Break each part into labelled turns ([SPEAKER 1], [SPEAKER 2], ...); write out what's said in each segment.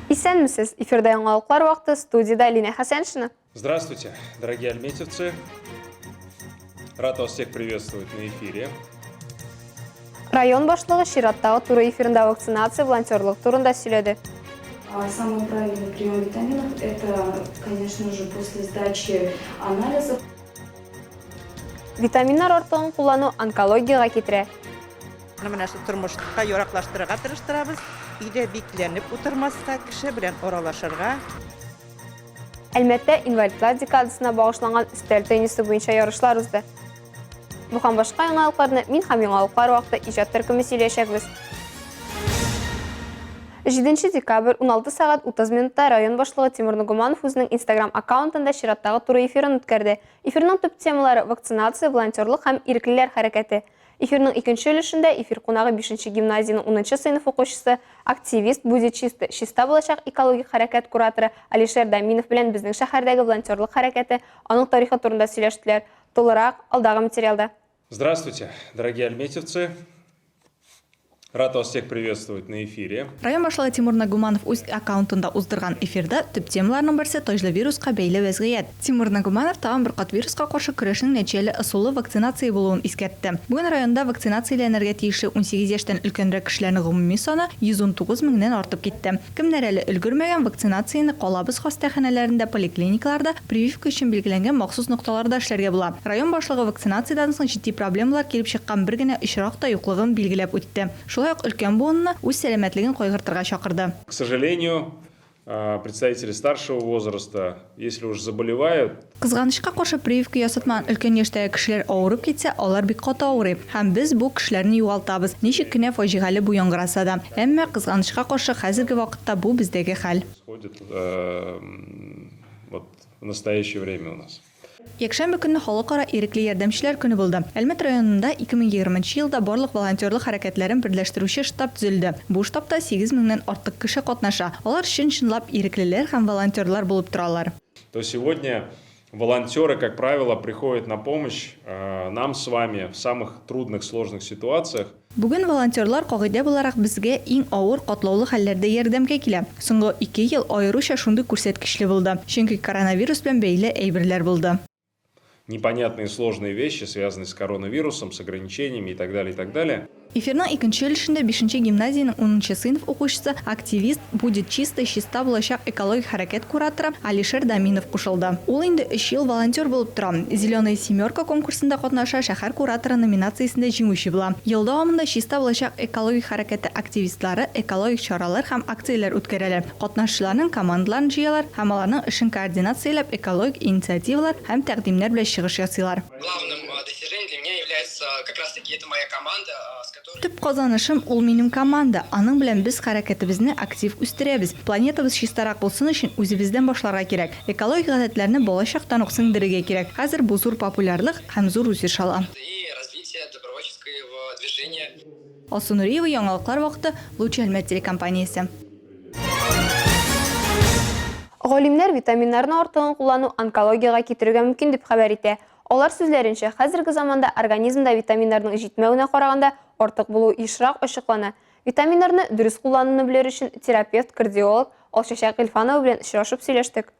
[SPEAKER 1] Исәнмесез! Эфирда яңалыклар вакыты, студиядә Линә Хәсәншина.
[SPEAKER 2] Здравствуйте, дорогие альметьевцы! Рад вас всех приветствовать на эфире.
[SPEAKER 1] Район башлыгы чираттагы туры эфирында вакцинация, волонтерлык турында сөйләде.
[SPEAKER 3] Самый правильный прием витаминов – это, конечно же, после сдачи анализов.
[SPEAKER 1] Витаминнар артыгын куллану онкологиягә китерә.
[SPEAKER 4] Менә шул тормышка яраклаштырырга тырыштырабыз. Өйдә бикләнеп утырмаска, кеше белән аралашырга.
[SPEAKER 1] Әлмәттә инвалидлар декадасына багышланган өстәл теннисы буенча ярышлар узды. Бу һәм башка яңалыкларны мин һәм яңалыклар вакыты иҗат төркеме сөйләячәкбез. 7 декабрь, 16 сәгать 30 минутта район башлыгы Тимур Нугуманов үзенең Instagram аккаунтында чираттагы туры эфирын үткәрде. Эфирның төп темалары, вакцинация, волонтерлык һәм иреклеләр хәрәкәте. Эфирның икенче өлешендә эфир кунагы бишенче гимназиянең унынчы сыйныф укучысы, активист, Будет чисто, чиста булачак экологик хәрәкәт кураторы Алишер Даминов белән безнең шәһәрдәге волонтерлык хәрәкәте, аның тарихы турында сөйләштеләр. Тулырак, алдагы материалда.
[SPEAKER 2] Здравствуйте, дорогие альметьевцы! Рад вас всех приветствовать на эфире.
[SPEAKER 5] Район башлыгы Тимур Нагуманов үз аккаунтында уздырган эфирда төп темаларның берсе таҗлы вируска бәйле вәзгыять. Тимур Нагуманов тагын бер кат вируска каршы көрәшнең нәтиҗәле ысулы вакцинация булуын искәртте. Бүген районда вакцинацияләнергә тиешле 18 яшьтән өлкәнрәк кешеләрнең гомуми саны 119 меңнән артып китте. Кемнәр әле өлгермәгән, вакцинацияне калабыз хастаханәләрендә, поликлиникаларда, прививка өчен билгеләнгән махсус нокталарда эшләргә була. Район башлыгы вакцинациядән соң җитди проблемалар килеп чыккан бер генә очрак та юклыгын билгеләп үтте. Шулай ук өлкән буынны үз сәламәтлеген кайгыртырга чакырды.
[SPEAKER 2] К сожалению, представители старшего возраста, если уж заболевают,
[SPEAKER 5] Кызганычка каршы, прививка ясатмаган өлкән яшьтәге кешеләр авырып китсә, алар бик каты авырый. Һәм без бу кешеләрне югалтабыз. Ничек кенә фаҗигале бу яңгыраса да. Әмма, кызганычка каршы, хәзерге вакытта бу бездәге хәл.
[SPEAKER 2] Происходит вот в настоящее время у нас.
[SPEAKER 5] Якшәмбе көнне Халыкара ирекле ярдәмчеләр көне булды. Әлмәт районында 2020 нче елда барлык волонтерлык хәрәкәтләрен берләштерүче штаб төзелде. Бу штабта 8 меңнән артык кеше катнаша. Алар чын-чынлап иреклеләр һәм волонтерлар булып торалар.
[SPEAKER 2] То сегодня волонтеры, как правило, приходят на помощь нам с вами в самых трудных, сложных ситуациях.
[SPEAKER 5] Бүген волонтерлар, кагыйдә буларак, безгә иң авыр, катлаулы хәлләрдә ярдәмгә килә. Соңгы ике ел аеруча шундый күрсәткечле булды, чөнки коронавирус белән бәйле әйберләр булды.
[SPEAKER 2] Непонятные сложные вещи, связанные с коронавирусом, с ограничениями и так далее, и так далее.
[SPEAKER 5] Эфирның икенче өлешендә бишенче гимназиянең унынчы сыйныф укучысы, активист, Будет чисто, чиста булачак экологик хәрәкәт кураторы Алишер Даминов кушылды. Ул инде өч ел волонтер булып тора. Зеленая семерка конкурсында катнаша, шәһәр кураторы номинациясендә җиңүче була. Ел дәвамында Чиста булачак экологик хәрәкәте активистлары экологик чаралар һәм акцияләр үткәрәләр, катнашучыларның командаларын җыялар һәм аларның эшен координацияләп экологик инициативалар һәм тәкъдимнәр белән чыгыш ясыйлар.
[SPEAKER 6] Главным достижением для меня является как раз таки это моя команда, с которой.
[SPEAKER 5] Төп казанышым, ул минем команда, аның белән без хәрәкәтебезне актив үстерәбез. Планетабыз чистарак булсын өчен үзебездән башларга кирәк. Экологик гадәтләрне бала чактан ук сеңдерергә кирәк. Хәзер бу зур популярлык һәм зур үсеш ала.
[SPEAKER 6] И развитие добровольческого движения.
[SPEAKER 5] Алсу Нуриева, Яңалыклар вакыты, Луч Әлмәт телекомпаниясе.
[SPEAKER 1] Галимнәр витаминнарны артыгын куллану онкологиягә китерергә мөмкин дип хәбәр итә. Алар сүзләренчә, хәзерге заманда организмда витаминнарның җитмәвенә караганда артык булуы ешрак ачыклана. Витаминнарны дөрес куллануны белер өчен терапевт, кардиолог Алчәчәк Гыйльфанова белән очрашып сөйләштек.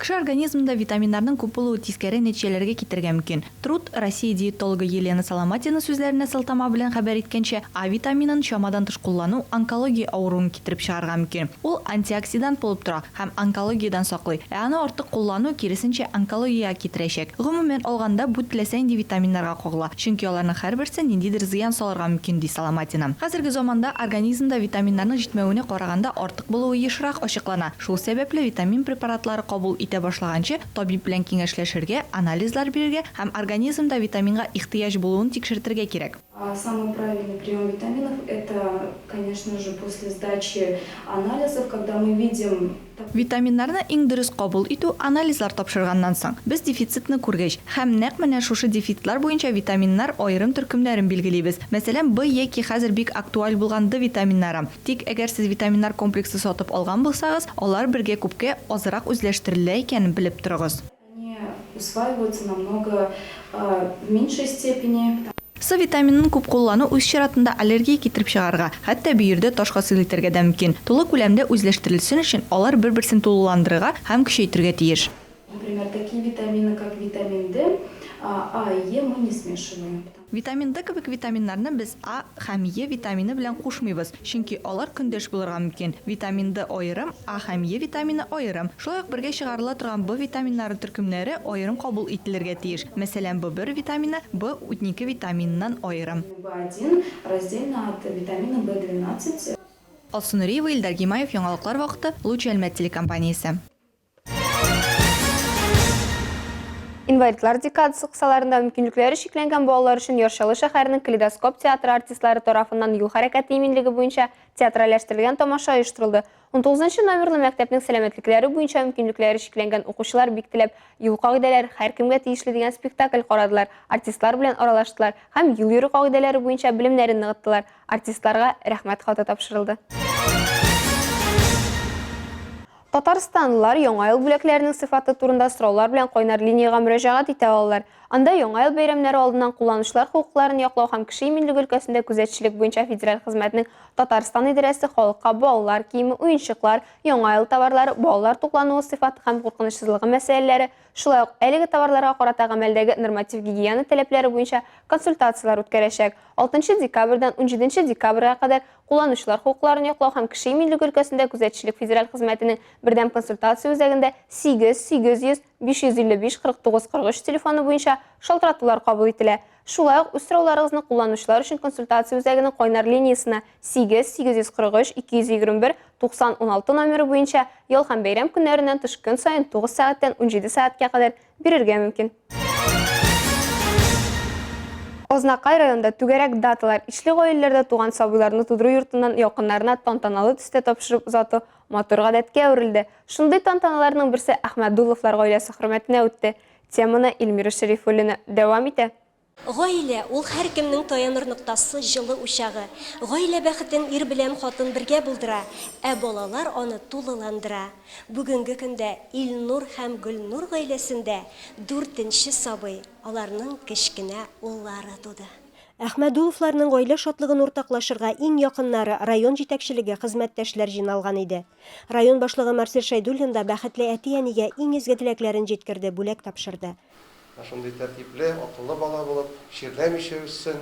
[SPEAKER 5] Кеше организмында витаминнарның күп булуы тискәре нәтиҗәләргә китерергә мөмкин. Труд, Россия диетологы Елена Соломатина сүзләренә сылтама белән хәбәр иткәнчә, А витаминын чамадан тыш куллану онкология авыруын китереп чыгарырга мөмкин. Ул антиоксидант булып тора һәм онкологиядән саклый. Ә аны артык куллану, киресенчә, онкологиягә китерәчәк. Гомумән алганда, бу теләсә нинди витаминнарга кагыла, чөнки аларның һәрберсе ниндидер зыян салырга мөмкин, ди Соломатина. Хәзерге заманда организмда витаминнарның җитмәвенә караганда артык булуы ешрак ачыклана. Шул сәбәпле витамин препаратлары кабул итә башлаганчы, табиб белән киңәшләшергә, анализлар бирергә һәм организмда витаминга ихтыяҗ булуын тикшертергә кирәк.
[SPEAKER 3] Самый правильный прием витаминов, это, конечно же, после сдачи анализов, когда мы видим.
[SPEAKER 5] Витаминнарны иң дөрес кабул итү, анализлар тапшырганнан соң. Без дефицитны күргәч. Һәм нәкъ менә шушы дефицитлар буенча витаминнар аерым төркемнәрен билгелибез. Мәсәлән, В яки хәзер бик актуаль булган Д витаминнары. Тик әгәр сез витаминнар комплексы сатып алган булсагыз, алар бергә күпкә азрак үзләштерелә икәнен белеп торыгыз.
[SPEAKER 3] Они усваиваются намного в меньшей степени.
[SPEAKER 5] С витаминын күп куллану үз чиратында аллергия китереп чыгарырга, хәтта бөердә таш хасил итәргә дә мөмкин. Тулы күләмдә үзләштерелсен өчен, алар бер-берсен тулыландырырга һәм көчәйтергә тиеш.
[SPEAKER 3] Например, такие витамины, как витамин D, А и Е мы не смешиваем.
[SPEAKER 5] Витамин D кебек витаминнарны без А һәм Е витамины белән кушмыйбыз, чөнки алар көндәш булырга мөмкин. Витамин D аерым, А һәм Е витамины аерым. Шулай ук бергә чыгарыла торган В витаминнары төркемнәре аерым кабул ителергә тиеш. Мәсәлән, В1 витамины В12 витаминыннан аерым.
[SPEAKER 3] В1 раздельно от витамина В12.
[SPEAKER 5] Алсу Нуриева, Илдар Гимаев, Яңалыклар вакыты, Луч Әлмәт телекомпаниясе.
[SPEAKER 1] Инвалидлар декадасы кысаларында мөмкинлекләре чикләнгән балалар өчен Яр Чаллы шәһәренең Калейдоскоп театры артистлары тарафыннан юл хәрәкәте иминлеге буенча театральләштерелгән тамаша оештырылды. 19 номерлы мәктәпнең сәламәтлекләре буенча мөмкинлекләре чикләнгән укучылар бик теләп Юл кагыйдәләре һәркемгә тиешле дигән спектакль карадылар, артистлар белән аралаштылар һәм юл йөрү кагыйдәләре буенча белемнәрен ныгыттылар. Артистларга рәхмәт хаты тапшырылды. Татарстанлылар Яңа ел бүләкләренең сыйфаты турында сораулар белән кайнар линиягә мөрәҗәгать итә алалар. Анда Яңа ел бәйрәмнәре алдыннан кулланучылар хокукларын яклау һәм кеше иминлеге өлкәсендә күзәтчелек буенча федераль хезмәтнең Татарстан идарәсе халыкка балалар киеме, уенчыклар, Яңа ел товарлары, балалар туклануы сыйфаты һәм куркынычсызлыгы мәсьәләләре, шулай ук әлеге товарларга карата гамәлдәге норматив гигиена таләпләре буенча консультацияләр үткәрәчәк. 6 декабрьдән 17 декабрьгә кадәр Кулланучылар хокукларын яклау һәм кеше иминлеге өлкәсендә күзәтчелек федераль хезмәтенең бердәм консультация үзәгендә 8 800 555 49 43 телефоны буенча шалтыратулар кабул ителә. Шулай ук үз сорауларыгызны кулланучылар өчен консультация үзәгенең кайнар линиясенә 8 843 221 90 16 номеры буенча ял һәм бәйрәм көннәреннән тыш көн саен 9 сәгатьтән 17 сәгатькә кадәр бирергә мөмкин. Азнакай районында түгәрәк даталар ишле гаиләләрдә туган сабыйларны тудыру йортыннан якыннарына тантаналы төстә тапшырып озату матур гадәткә әверелде. Шундый тантаналарның берсе Әхмәдулловлар гаиләсе хөрмәтенә үтте. Теманы Эльмира Шәрифуллина дәвам итә.
[SPEAKER 7] Гаилә, ул һәркемнең таяныр ноктасы, җылы учагы. Гаилә бәхетен ир белән хатын бергә булдыра, ә балалар аны тулыландыра. Бүгенге көндә Илнур һәм Гөлнур гаиләсендә дүртенче сабый, аларның кечкенә уллары туды.
[SPEAKER 8] Әхмәдуловларның гаилә шатлыгын уртаклашырга иң якыннары, район җитәкчелеге, хезмәттәшләр җыйналган иде. Район башлыгы Марсель Шәйдуллин да бәхетле әти-әнигә иң изге теләкләрен җиткерде, бүләк тапшырды.
[SPEAKER 9] Менә шундый тәртипле, акыллы бала булып, чирләмичә үссен.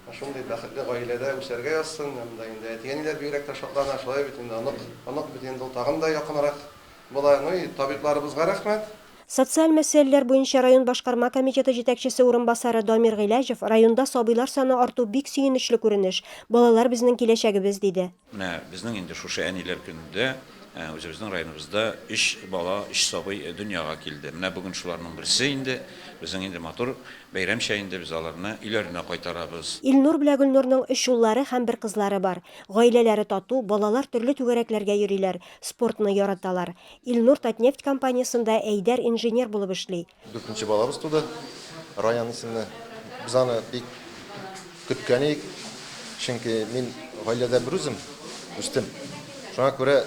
[SPEAKER 9] Менә шундый бәхетле гаиләдә үсәргә язсын. Менә монда инде әти-әниләр бигрәк тә шатлана, шулай бит инде, онык, онык бит инде ул тагын да якынрак була. Ну и табибларыбызга рәхмәт.
[SPEAKER 8] Социаль мәсьәләләр буенча район башкарма комитеты җитәкчесе урынбасары Дамир Гыйләҗев районда сабыйлар саны арту бик сөенечле күренеш, балалар безнең киләчәгебез, диде.
[SPEAKER 10] Менә безнең инде шушы Әниләр көнендә үзебезнең районыбызда өч бала, өч сабый дөньяга килде. Менә бүген шуларның берсе инде, безнең инде матур бәйрәмчә инде без аларны өйләренә кайтарабыз.
[SPEAKER 8] Илнур белә Гөлнурның өч уллары һәм бер кызлары бар. Гаиләләре тату, балалар төрле түгәрәкләргә йөриләр, спортны яраталар. Илнур Татнефть компаниясендә әйдәр инженер булып эшли.
[SPEAKER 9] Дүртенче балабыз туды, Раян исемле. Без аны бик көткән идек, чөнки мин гаиләдә берүзем үстем. Шуңа күрә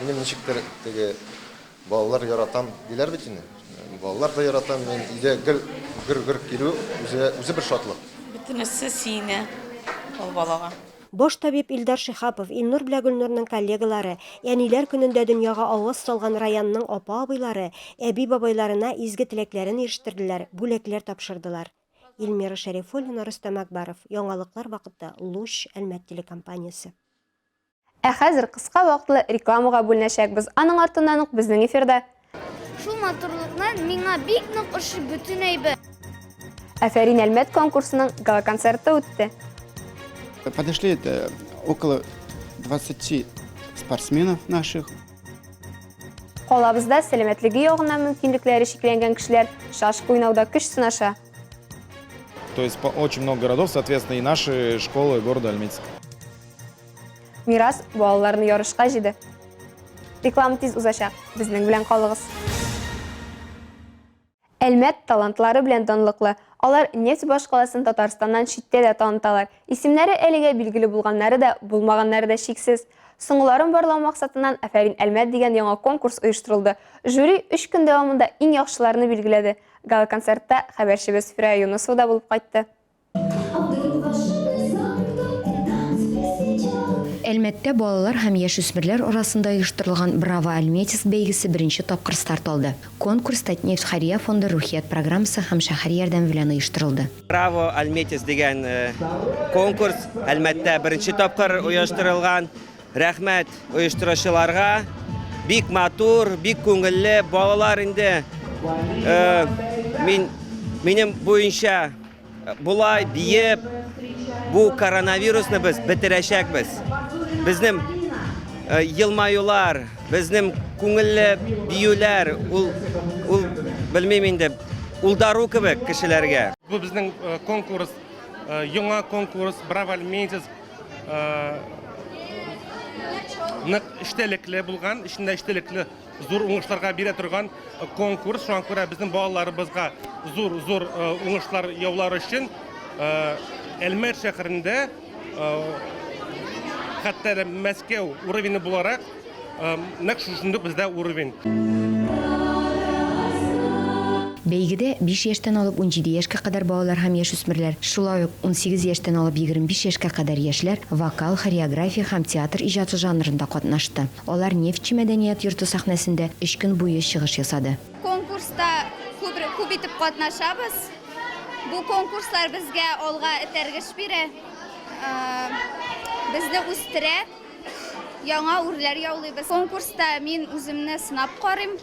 [SPEAKER 9] минем ничектер теге балалар яратам диләр бит инде. Балалар да яратам, мин өйдә гел гөр-гөр килү үзе, үзе бер шатлык.
[SPEAKER 11] Бөтенесе сөенә ул балага.
[SPEAKER 8] Баш табиб Илдар Шиһапов, Илнур белә Гөлнурның коллегалары, Әниләр көнендә дөньяга аваз салган Раянның апа-абыйлары, әби-бабайларына изге теләкләрен ирештерделәр, бүләкләр тапшырдылар. Эльмира Шәрифуллина, Рөстәм Акбаров, Яңалыклар вакыты, Луч, Әлмәт телекомпаниясе.
[SPEAKER 1] Ә хәзер кыска вакытлы рекламага бүленәчәкбез. Аның артыннан ук безнең эфирда.
[SPEAKER 12] Шул матурлыкны миңа бик нык ошый бөтен әйбер.
[SPEAKER 1] Афәрин Әлмәт конкурсының гала-концерты үтте.
[SPEAKER 13] Подошли это около 20 спортсменов наших.
[SPEAKER 1] Калабызда сәламәтлеге ягыннан мөмкинлекләре чикләнгән кешеләр шашка уйнауда көч сынаша.
[SPEAKER 14] То есть очень много городов, соответственно, и наши школы города Альметьевска.
[SPEAKER 1] Мирас балаларны ярышка җыйды. Реклама тиз узачак. Безнең белән калыгыз. Әлмәт талантлары белән данлыклы. Алар нефть башкаласын Татарстаннан читтә дә таныталар. Исемнәре әлегә билгеле булганнары да, булмаганнары да чиксез. Соңгыларын барлау максатыннан Афәрин Әлмәт дигән яңа конкурс оештырылды. Жюри өч көн дәвамында иң яхшыларны билгеләде. Гала-концертта хәбәрчебез Фирая Юнысова да булып кайтты.
[SPEAKER 15] Әлмәттә балалар һәм яшүсмерләр арасында оештырылган Браво, Альметьевск бәйгесе беренче тапкыр старт алды. Конкурс Татнефть хәйрия фонды Рухият программасы һәм шәһәр ярдәме белән оештырылды.
[SPEAKER 16] Браво, Альметьевск дигән конкурс Әлмәттә беренче тапкыр оештырылган. Рәхмәт оештыручыларга. Бик матур, бик күңелле. Балалар инде мин минем буенча болай биеп, бу коронавирусны без бетерәчәкбез. Безнең елмаюлар, безнең күңелле биюләр, ул, ул белмим инде, ул дару кебек кешеләргә.
[SPEAKER 17] Бу безнең конкурс, яңа конкурс, Браво, Альметьевск. Нык эчтәлекле булган, эчендә эчтәлекле зур уңышларга бирә торган конкурс. Шуңа күрә безнең балаларыбызга зур-зур уңышлар яулар өчен Әлмәт шәһәрендә хәтта Мәскәү уровене буларак нәкъ шушындый бездә уровень.
[SPEAKER 15] Бәйгедә биш яшьтән алып 17 яшькә кадәр балалар һәм яшүсмерләр, шулай ук 18 яшьтән алып 25 яшькә кадәр яшьләр вокал, хореография һәм театр иҗаты жанрында катнашты. Алар Нефтьче мәдәният йорты сәхнәсендә өч көн буе чыгыш ясады.
[SPEAKER 12] Конкурста күп итеп катнашабыз. Бу конкурслар безгә алга этәргеч бирә, безне үстерә. Яңа үрләр яулыйбыз. Конкурста мин үземне сынап карыйм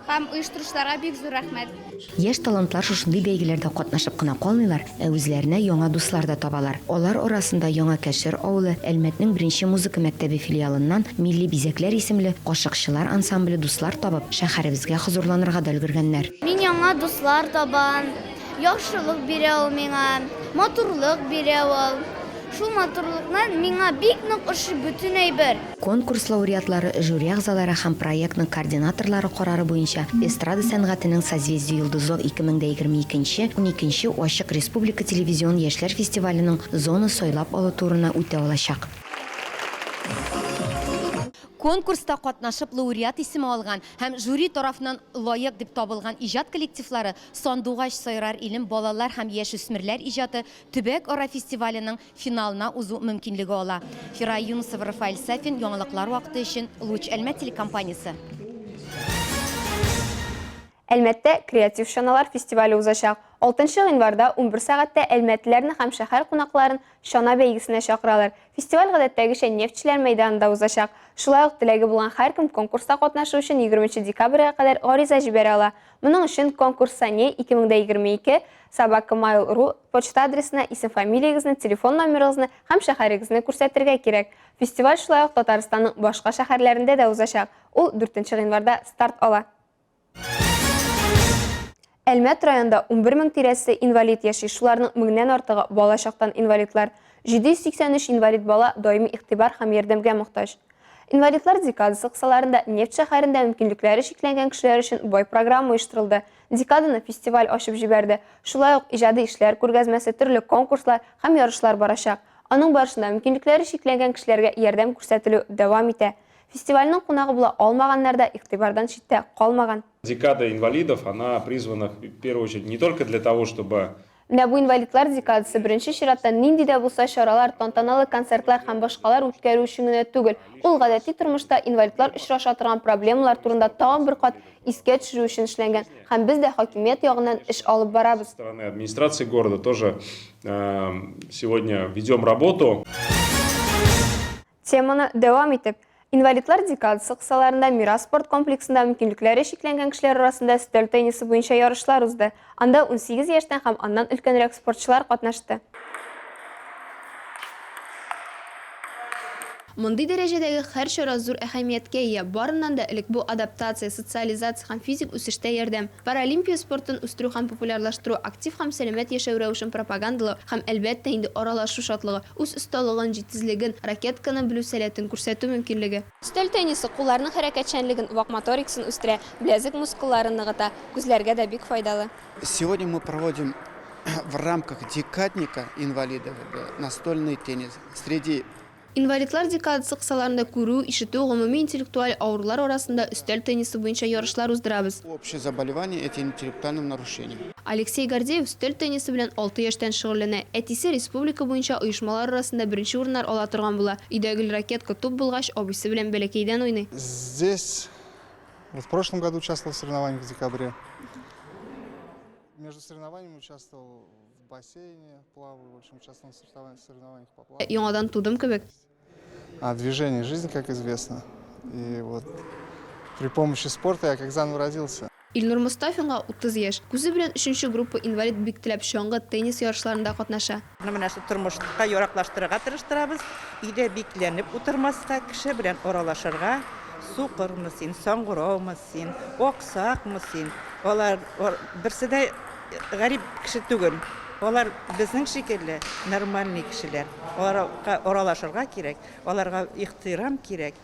[SPEAKER 12] һәм оештыручыларга бик зур рәхмәт.
[SPEAKER 15] Яшь талантлар шушындый бәйгеләрдә катнашып кына калмыйлар, ә үзләренә яңа дуслар да табалар. Алар арасында Яңа Кәшер авылы, Әлмәтнең беренче музыка мәктәбе филиалыннан Милли бизәкләр исемле кашыкчылар ансамбле дуслар табып, шәһәребезгә хозурланырга да өлгергәннәр.
[SPEAKER 12] Мин яңа дуслар табам. Яхшылык бирә ул миңа, матурлык бирә ул. Шул матурлыкнан миңа бик нык ошый бөтен әйбер.
[SPEAKER 15] Конкурс лауреатлары, жюри әгъзалары һәм проектның координаторлары карары буенча эстрада сәнгатенең Созвездие-Йолдызлык 2022 нче уникенче ачык республика телевизион яшьләр фестиваленең зона сайлап алу турына үтә алачак.
[SPEAKER 18] Конкурста катнашып лауреат исеме алган һәм жюри тарафыннан лаек дип табылган иҗат коллективлары Сандугач сайрар илем балалар һәм яшүсмерләр иҗаты төбәк-ара фестиваленең финалына узу мөмкинлеге ала. Фирая Юнысова, Рафаэль Сафин, Яңалыклар вакыты өчен, Луч Әлмәт телекомпаниясе.
[SPEAKER 1] Әлмәттә креатив чаналар фестивале узачак. Алтынчы гыйнварда 11 сәгатьтә әлмәтлеләрне һәм шәһәр кунакларын чана бәйгесенә чакыралар. Фестиваль гадәттәгечә Нефтьчеләр мәйданында узачак. Шулай ук теләге булган һәркем конкурста катнашу өчен 20 декабрьгә кадәр гариза җибәрә ала. Моның өчен конкурс сане 2022 собака mail ru почта адресына исем-фамилиягезне, телефон номерыгызны һәм шәһәрегезне күрсәтергә кирәк. Фестиваль шулай ук Татарстанның башка шәһәрләрендә дә узачак. Ул 4 гыйнварда старт ала. Әлмәт районында 11 мең тирәсе инвалид яши, шуларның меңнән артыгы бала чактан инвалидлар. 783 инвалид бала даими игътибар һәм ярдәмгә мохтаҗ. Инвалидлар декадасы кысаларында нефть шәһәрендә мөмкинлекләре чикләнгән кешеләр өчен бай программа оештырылды. Декаданы фестиваль ачып җибәрде. Шулай ук иҗади эшләр күргәзмәсе, төрле конкурслар һәм ярышлар барачак. Аның барышында мөмкинлекләре чикләнгән кешеләргә ярдәм күрсәтелү дәвам итә. Фестивальнең кунагы була алмаганнар да игътибардан читтә калмаган.
[SPEAKER 2] Декада инвалидов, она призвана в первую очередь не только для того, чтобы
[SPEAKER 1] Менә бу инвалидлар декадасы беренче чиратта нинди дә булса чаралар, тантаналы концертлар һәм башкалар үткәрү өчен генә түгел, ул гадәти тормышта инвалидлар очраша торган проблемалар турында тагын бер кат искә төшерү өчен эшләнгән һәм без дә хакимият ягыннан эш алып барабыз.
[SPEAKER 2] Стороны администрации города тоже сегодня ведем работу.
[SPEAKER 1] Теманы дәвам итеп, инвалидлар декадасы кысаларында Мирас спорт комплексында мөмкинлекләре чикләнгән кешеләр арасында өстәл теннисы буенча ярышлар узды. Анда 18 яшьтән һәм аннан өлкәнрәк спортчылар катнашты. Мондый дәрәҗәдәге һәр чара зур әһәмияткә ия. Барыннан да элек, бу адаптация, социализация һәм физик үсештә ярдәм. Паралимпия спортын үстерү һәм популярлаштыру, актив һәм сәламәт яшәү рәвешен пропагандалау һәм, әлбәттә инде, аралашу шатлыгы, үз осталыгын, җитезлеген, ракетканы белү сәләтен күрсәтү мөмкинлеге. Өстәл теннисы кулларның хәрәкәтчәнлеген, вак моторикасын үстерә, беләзек мускулларын ныгыта, күзләргә дә бик файдалы.
[SPEAKER 13] Сегодня мы проводим в рамках декадника инвалидов настольный теннис среди.
[SPEAKER 1] Инвалидлар декадасы кысаларында күрү, ишетү, гомуми интеллектуаль авырулар арасында өстәл теннисы буенча ярышлар уздырабыз.
[SPEAKER 13] Общее заболевание это интеллектуальным нарушением.
[SPEAKER 1] Алексей Гордеев өстәл теннисы белән алты яшьтән шөгыльләнә. Әтисе республика буенча оешмалар арасында беренче урыннар ала торган була. Өйдә гел ракетка, туп булгач, абыйсы белән бәләкәйдән уйный.
[SPEAKER 19] Здесь вот в прошлом году участвовал в соревнованиях в декабре. Между соревнованиями участвовал в бассейне, плаваю, в общем, участвовал в соревнованиях по плаванию.
[SPEAKER 1] Яңадан тудым кебек.
[SPEAKER 19] А движение – жизнь, как известно. И вот при помощи спорта я как заново родился.
[SPEAKER 1] Илнур Мостафинга 30 яшь. Күзе белән өченче группа инвалид бик теләп чаңгы, теннис ярышларында катнаша.
[SPEAKER 4] Менә шул тормышка яраклаштырырга тырыштырабыз. Өйдә бикләнеп утырмаска, кеше белән аралашырга. Сукырмы син, саңгыраумы син, аксакмы син, алар берсе дә гарип кеше түгел. Алар безнең шикелле нормальный кешеләр. Аларга аралашырга кирәк, аларга ихтирам кирәк.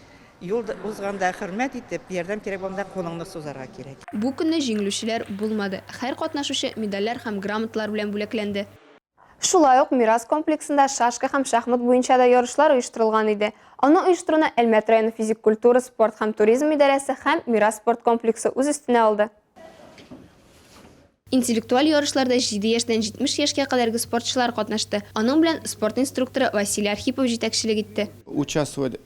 [SPEAKER 4] Юл узганда хөрмәт итеп, ярдәм кирәк булганда кулыңны сузарга кирәк.
[SPEAKER 1] Бу көнне җиңелүчеләр булмады. Һәр катнашучы медальләр һәм грамоталар белән бүләкләнде. Шулай ук Мирас комплексында шашка һәм шахмат буенча да ярышлар оештырылган иде. Аны оештыруны Әлмәт районы физик культура, спорт һәм туризм идарәсе һәм Мирас спорт комплексы үз өстенә алды. Интеллектуаль ярышларда җиде яшьтән 70 яшькә кадәрге спортчылар катнашты. Аның белән спорт инструкторы Василий Архипов җитәкчелек итте.
[SPEAKER 13] Участвуют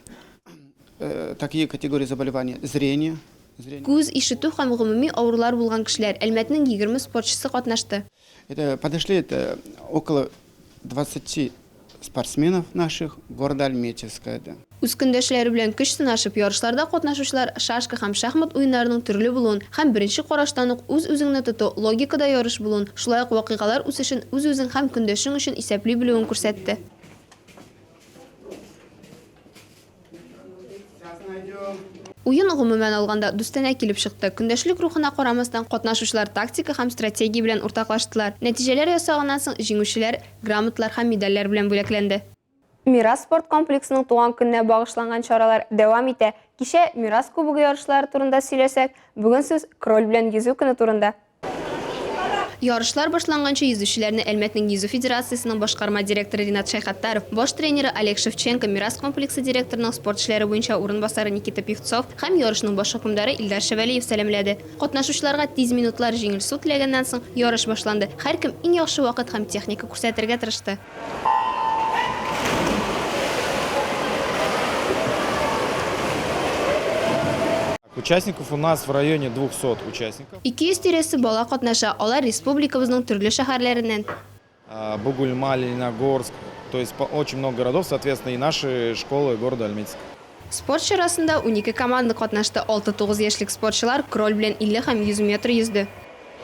[SPEAKER 13] такие категории заболеваний, зрение.
[SPEAKER 1] Күз, ишетү һәм гомуми авырулар булган кешеләр, Әлмәтнең 20 спортчысы катнашты.
[SPEAKER 13] Это подошли это около 20 спортсменов наших города Альметьевска. Это.
[SPEAKER 1] Үз көндәшләре белән көч сынашып, ярышларда катнашучылар шашка һәм шахмат уеннарының төрле булуын һәм беренче караштан ук үз-үзеңне тоту, логикада ярыш булуын, шулай ук вакыйгалар үсешен үз-үзең һәм көндәшең өчен исәпли белүен күрсәтте. Уен, гомумән алганда, дустанә килеп чыкты. Көндәшлек рухына карамастан, катнашучылар тактика һәм стратегия белән уртаклаштылар. Нәтиҗәләр ясаганнан соң, җиңүчеләр грамоталар һәм медальләр белән бүләкләнде. Мирас спорт комплексының туган көненә багышланган чаралар дәвам итә. Кичә Мирас кубогы ярышлары турында сөйләсәк, бүген сүз кроль белән йөзү көне турында. Ярышлар башланганчы йөзүчеләрне Әлмәтнең йөзү федерациясенең башкарма директоры Ринат Шәйхаттаров, баш тренеры Олег Шевченко, Мирас комплексы директорының спорт эшләре буенча урынбасары Никита Певцов һәм ярышның баш хөкемдары Илдар Шәвәлиев сәламләде. Катнашучыларга тиз минутлар, җиңел су теләгәннән соң, ярыш башланды. Һәркем иң яхшы вакыт һәм техника күрсәтергә тырышты.
[SPEAKER 14] Участников у нас в районе 200 участников.
[SPEAKER 1] 200 тирәсе бала катнаша, алар республикабызның төрле шәһәрләреннән.
[SPEAKER 14] Бугульма, Лениногорск, то есть очень много городов, соответственно, и наши школы города Альметьевск.
[SPEAKER 1] Спорт чарасында унике команда катнашты, алты-тугыз яшьлек спортчылар кроль белән 50 һәм 100 метр йөзде.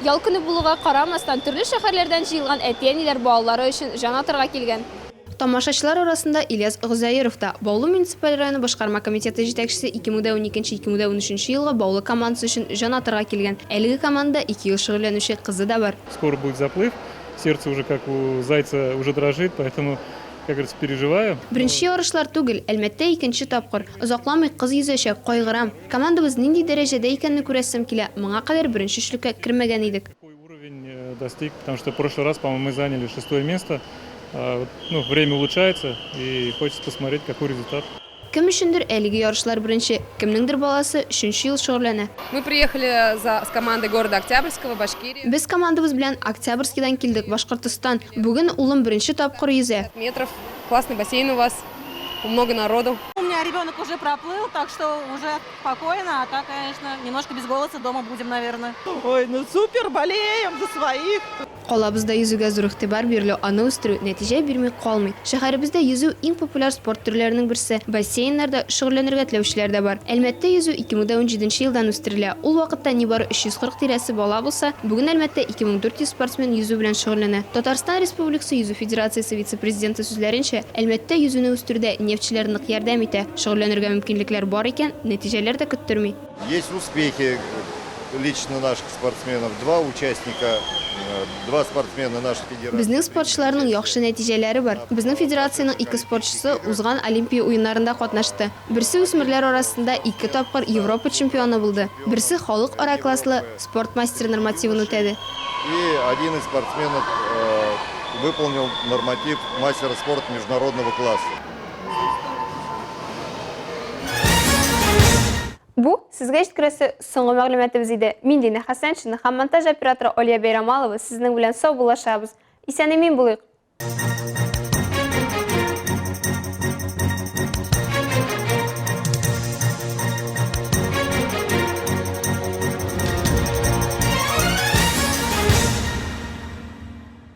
[SPEAKER 1] Ял көне булуга карамастан, төрле шәһәрләрдән җыелган әти-әниләр балалары өчен җан атарга килгән. Тамашачылар арасында Ильяс Гозәеров та, Баулы муниципаль районы башкарма комитеты җитәкчесе 2012-2013 елгы Баулы командасы өчен җан атарга килгән. Әлеге командада ике ел шөгыльләнүче кызы да бар.
[SPEAKER 20] Скоро будет заплыв, сердце уже как у зайца уже дрожит, поэтому, как говорится, переживаю.
[SPEAKER 1] Беренче ярышлар түгел, Әлмәттә икенче тапкыр. Озакламый кыз йөзәчәк, кайгырам. Командабыз нинди дәрәҗәдә икәнне күрәсем килә, моңа кадәр беренче өчлеккә кермәгән идек.
[SPEAKER 20] Уровень достиг, потому что в прошлый раз, по-моему, мы заняли шестое место. Ну, время улучшается, и хочется посмотреть, какой результат.
[SPEAKER 1] Кем өчендер әлеге ярышлар беренче, кемнеңдер баласы өченче ел шөгыльләнә.
[SPEAKER 21] Мы приехали за, с командой города Октябрьского, Башкирии.
[SPEAKER 1] Без командабыз белән Октябрьскийдан килдек, Башкортостан. Бүген улым беренче тапкыр йөзә.
[SPEAKER 21] Метров. Классный бассейн у вас, много народу.
[SPEAKER 22] У меня ребенок уже проплыл, так что уже спокойно, а так, конечно, немножко без голоса дома будем, наверное.
[SPEAKER 4] Ой, ну супер, болеем за своих.
[SPEAKER 1] Калабызда йөзүгә зур игътибар бирелү, аны үстерү нәтиҗә бирми калмый. Шәһәребездә йөзү иң популяр спорт төрләренең берсе. Бассейннарда шөгыльләнергә теләүчеләр дә бар. Әлмәттә йөзү 2017 елдан үстерелә. Ул вакытта нибары 340 тирәсе бала булса, бүген Әлмәттә 2400 спортсмен йөзү белән шөгыльләнә. Татарстан Республикасы Йөзү федерациясе вице-президенты сүзләренчә, Әлмәттә йөзүне үстерүдә нефтьчеләр нык ярдәм итә. Шөгыльләнергә мөмкинлекләр бар икән, нәтиҗәләр дә көттерми.
[SPEAKER 23] Есть успехи лично наших спортсменов. Два участника, два спортсмена нашей федерации.
[SPEAKER 1] Безнең спортчыларның яхшы нәтиҗәләре бар. Безнең федерациянең ике спортчысы узган Олимпия уеннарында катнашты. Берсе үсмерләр арасында ике тапкыр Европа чемпионы булды, берсе халыкара класслы спорт мастеры нормативын үтәде.
[SPEAKER 23] И один из спортсменов выполнил норматив мастера спорта международного класса.
[SPEAKER 1] Бу сезгә җиткерәсе соңгы мәгълүматыбыз иде. Мин Динә Хәсәншина һәм монтаж операторы Алия Бәйрамалова сезнең белән саубуллашабыз. Исән-имин булыйк!